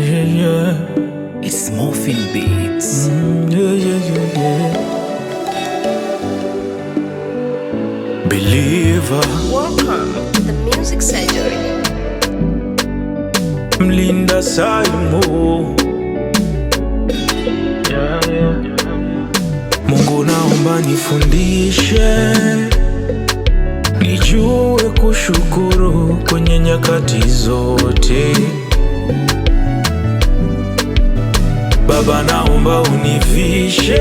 Yeah, yeah. It's Morphin Beats. Yeah, yeah, yeah, yeah. Believer, Welcome to the Music Surgery. Mlinda Saimu. Yeah, yeah. Mungu naomba nifundishe, nijue kushukuru kwenye nyakati zote. Baba naomba univishe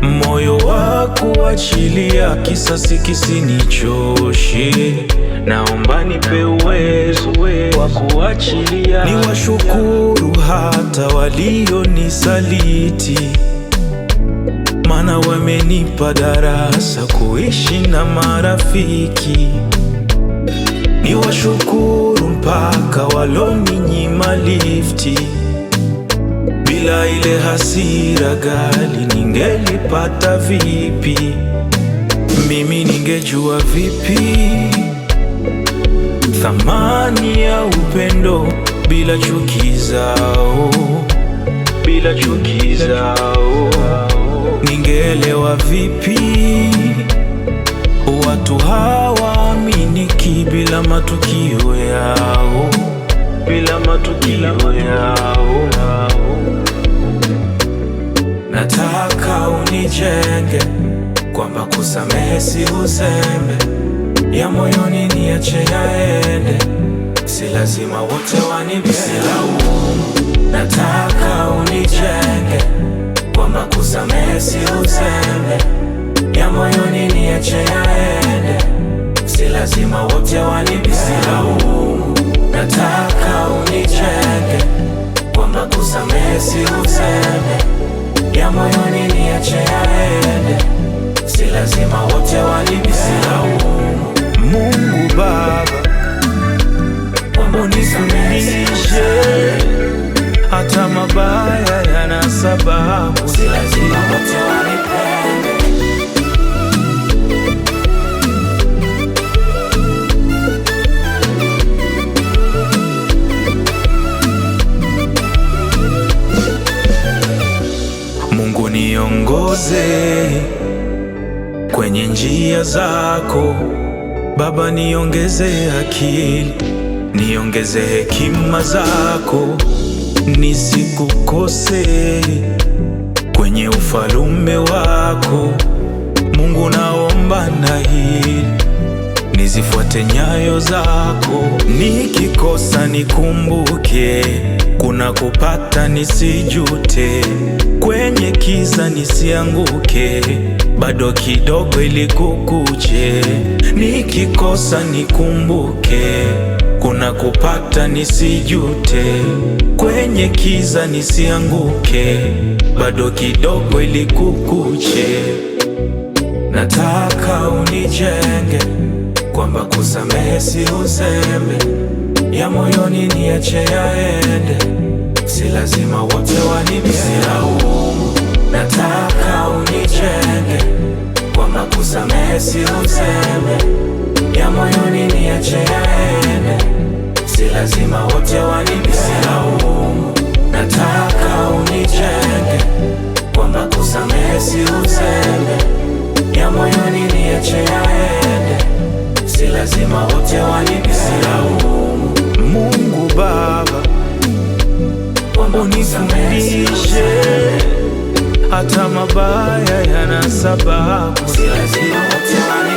moyo wa kuachilia, kisasi kisinichoshe. Naomba nipe uwezo wa kuachilia, niwashukuru hata walionisaliti, maana wamenipa darasa kuishi na marafiki. Niwashukuru mpaka waloninyima lifti, bila ile hasira gali ningelipata vipi? Mimi ningejua vipi thamani ya upendo bila chuki zao, bila chuki zao. Ningeelewa vipi watu hawaaminiki bila matukio yao, bila matukio yao. Nataka unijenge kwamba kusamehe si uzembe, ya moyoni niache yaende, si lazima wote wanisilaumu. Nataka unijenge kwamba kusamehe si uzembe, ya moyoni niache yaende, si lazima wote wanisilaumu. Nataka unijenge kwamba kusamehe si uzembe, ya moyoni niache yaende, si lazima wote wanisilaumu. Mungu Baba, unifundishe hata mabaya yana sababu, si lazima wote wanipende. Mungu niongoze kwenye njia zako Baba, niongeze akili, niongeze hekima zako, nisikukose kwenye ufalume wako. Mungu naomba na hili nizifuate nyayo zako, nikikosa nikumbuke, kuna kupata nisijute, kwenye kiza nisianguke, bado kidogo ili kukuche. Nikikosa nikumbuke, kuna kupata nisijute, kwenye kiza nisianguke, bado kidogo ili kukuche. Nataka unijenge kwamba kusamehe si uzembe, ya moyoni niache yaende, si lazima wote wanisilaumu. Nataka unijenge kwamba kusamehe si uzembe, ya moyoni niache yaende, si lazima wote wanisilaumu. Nataka unijenge kwamba kusamehe si uzembe, ya moyoni niache yaende, si lazima wote wanisilaumu. Mungu Baba, unifundishe hata mabaya yana sababu, si lazima wote wanipende.